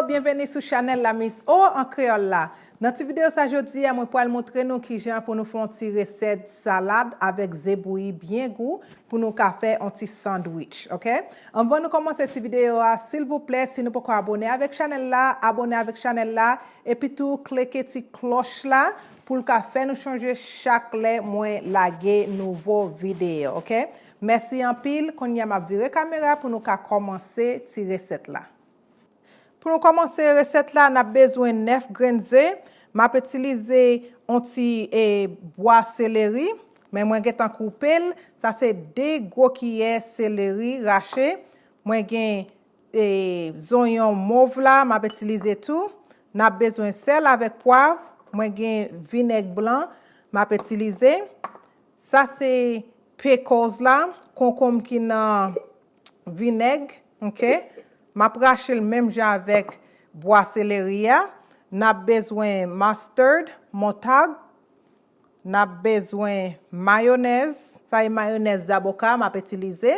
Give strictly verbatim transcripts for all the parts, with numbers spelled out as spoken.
Byenveni sou chanèl la Miss O an kreyòl la. Nan ti videyo sa jodi a, mwen pral montre nou kijan pou nou fè yon ti resèt salad avèk ze bouyi byen gou pou nou ka fè yon ti sandwich, oke? Anvan nou kòmanse ti videyo a, silvouplè, si nou poko abòne avèk chanèl la, abòne avèk chanèl la, epi tou klike ti klòch la pou l ka fè nou chonje chak lè mwen lage nouvo videyo, oke? Mèsi anpil, kounye a m ap vire kamera pou nou ka kòmanse ti resèt la. Pou nou kòmanse resèt la, n ap bezwen nèf grenn ze. M ap itilize yon ti, e, bwa seleri, men mwen gentan koupe l. Sa se de gwo kiyè seleri rache. Mwen gen, e, zonyon mov la, m ap itilize tou. N ap bezwen sèl avèk pwav. Mwen gen vinèg blan, m ap itilize. Sa se pickles la, konkonm ki nan vinèg, oke? M ap rache l menm jan avèk bwa seleri a. N ap bezwen mustard, montag. N ap bezwen mayonèz. Sa e mayonèz zaboka m ap itilize.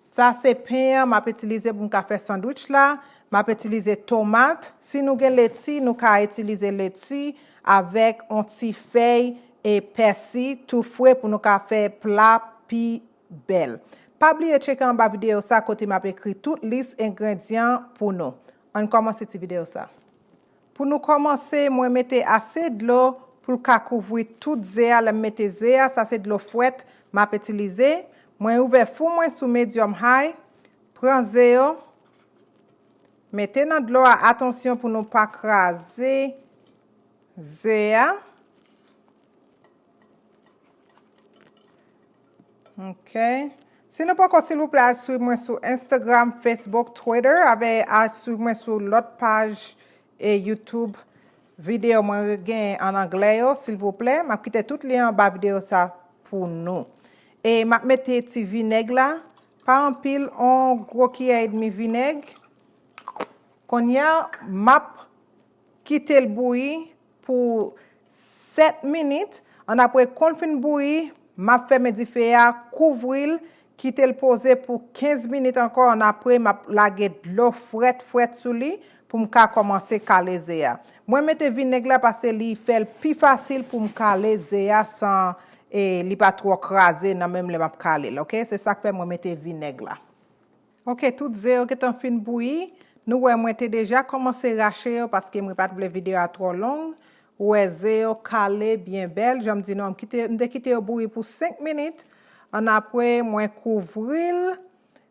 Sa se pen an m ap itilize pou m ka fè sandwich la. M ap itilize tomat. Si nou gen leti, nou ka itilize leti avèk yon ti fèy e pèsi tou fre pou nou ka fè pla pi bèl. Pa bliye tcheke anba videyo sa kote m ap ekri tout lis engredyan pou nou. Ann kòmanse ti videyo sa. Pou nou kòmanse, mwen mete ase dlo pou l ka kouvri tout ze a. Lè m mete ze a, sa se dlo frèt m ap itilize. Mwen ouvè fou mwen sou medium high, pran ze yo, mete nan dlo a. Atansyon pou nou pa kraze ze a. Ok. Si nou poko, silvouplè, al swiv mwen sou Instagram, Facebook, Twitter, avè al swiv mwen sou lòt paj e YouTube. Videyo mwen gen an anglè yo, silvouplè. M ap kite tout lyen anba videyo sa pou nou. E m ap mete ti vinèg la, pa anpil, yon gwo kiyè edmi vinèg. Kounye a, m ap kite l bouyi pou sèt minit. Annapre, kon l fin bouyi, m ap fèmen dife a, kouvri l, kite l poze pou kenz minit ankò. Annapre, m ap lage dlo frèt, frèt sou li pou m ka kòmanse kale ze a. Mwen mete vinèg la paske li fè l pi fasil pou m kale ze a san, e, li pa twò kraze nan menm lè m ap kale l, oke? Se sa k fè mwen mete vinèg la. Ok, tout ze yo gentan fin bouyi. Nou wè mwen te deja kòmanse rache yo paske mwen pa t vle videyo a twò long. Ou wè ze yo kale byen bèl. Jan m di nou an, m kite, m te kite yo bouyi pou senk minit. Annapre, mwen kouvri l.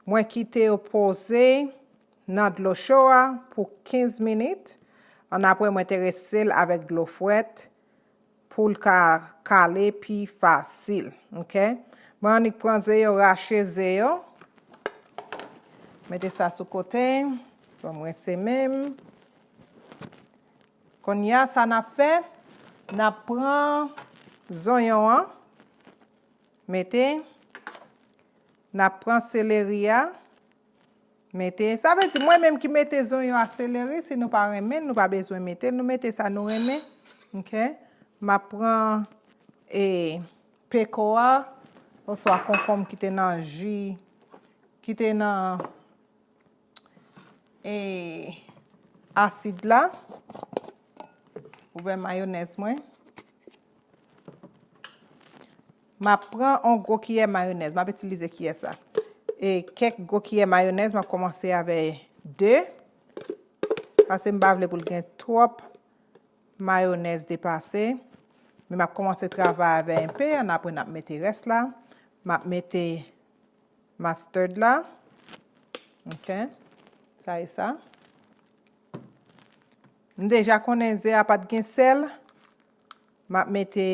Mwen kite yo poze nan dlo cho a pou kenz minit. Annapre, mwen te rese l avèk dlo frèt pou l ka kale pi fasil. Ok? Mwen annik pran ze yo, rache ze yo. Mete sa sou kote. Bon, mwen se menm. Kounye a, sa n ap fè, n ap pran zonyon an. Mete. N ap pran seleri a. Mete. Sa vle di, mwen menm ki mete zonyon a seleri, si nou pa renmen, nou pa bezwen mete l. Nou mete sa nou renmen. Ok? M ap pran, e, peko a, oswa konkonm ki te nan ji, ki te nan, e, asid la. Ouvè mayonèz mwen. M ap pran yon gwo kiyè mayonèz. M ap itilize kiyè sa. E kèk gwo kiyè mayonèz, m ap kòmanse avè de. Paske m pa vle pou l gen twòp mayonèz depase. Men m ap kòmanse travay avè enpe, annapre n ap mete rès la. M ap mete mustard la. Ok. Sa e sa. M deja konnen ze a pa t gen sèl. M ap mete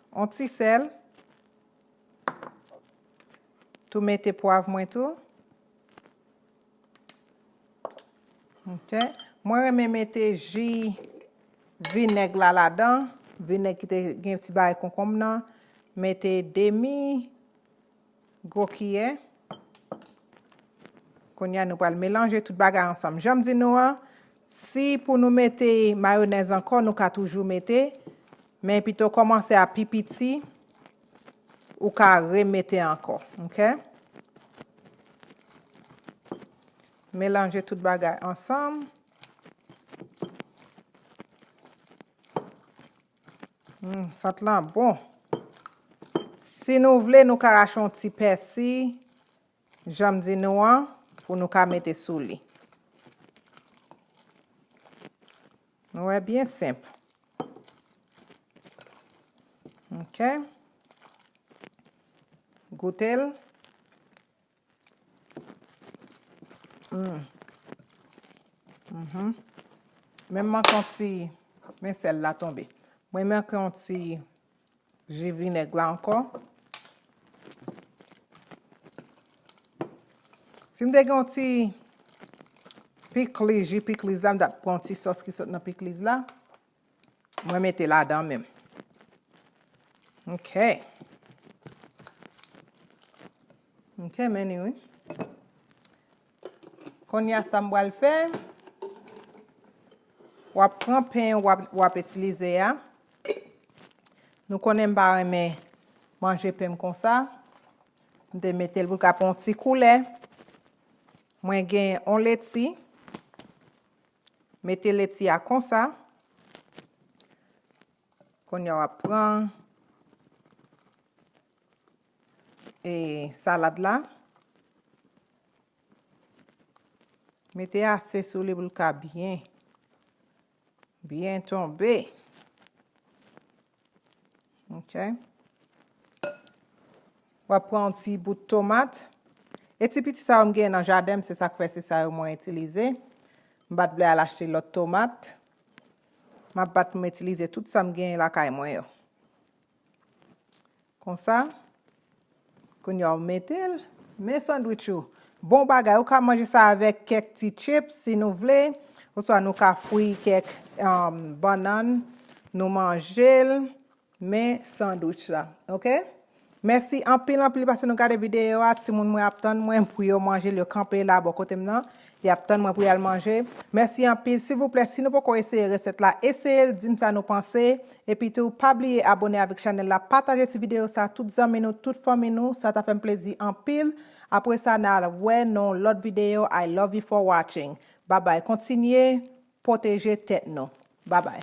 yon ti sèl. Tou mete pwav mwen tou. Ok. Mwen renmen mete ji vinèg la ladan. Vinèg ki te gen ti bagay konkonm nan. Mete demi gwo kiyè. Kounye a, nou pral melanje tout bagay ansanm. Jan m di nou an, si pou nou mete mayonèz ankò, nou ka toujou mete. Men pito kòmanse a pi piti, ou ka remete ankò. Ok? Melanje tout bagay ansanm. Hmm, sant lan bon. Si nou vle, nou ka rache yon ti pèsi, jan m di nou an, pou nou ka mete sou li. Nou wè, byen senp. Ok. Goute l. Mm. Mhm. Men m manke yon ti, men sèl la tonbe. Mwen manke yon ti ji vinèg la ankò. Si m te gen yon ti pikliz, ji pikliz la, m t ap pran yon ti sòs ki sot nan pikliz la. Mwen mete ladan menm. Ok. Ok, men ni wi. Kounye a sa m pral fè, w ap pran pen w ap, w ap itilize a. Nou konnen m pa renmen manje pen m konsa. M te mete l pou l ka pran yon ti koulè. Mwen gen yon leti. Mete leti a konsa. Kounye a w ap pran e salad la. Mete ase sou li pou l ka byen, byen tonbe. Ok. W ap pran yon ti bout tomat. E ti piti sa yo m gen nan jaden m, se sa k fè se sa yo mwen itilize. M pa t vle al achte lòt tomat. M ap bat pou m itilize tout sa m gen lakay mwen yo. Konsa. Kounye a w mete l. Men sandwich ou. Bon bagay. Ou ka manje sa avèk kèk ti chips si nou vle. Oswa nou ka fri kèk, um, bannann. Nou manje l. Men sandwich la. Ok? Mèsi anpil, anpil paske nou gade videyo a. Timoun mwen ap tann mwen pou yo manje l. Yo kanpe la bò kote m nan. Y ap tann mwen pou y al manje. Mèsi anpil. Silvouplè, si nou poko eseye resèt la, eseye l, di m sa nou panse. Epi tou, pa bliye abòne avèk chanèl la, pataje ti videyo sa tout zanmi nou, tout fanmi nou, sa ta fè m plezi anpil. Apre sa, n a wè nan yon lòt videyo. I love you for watching. Babay, kontinye pwoteje tèt nou. Babay.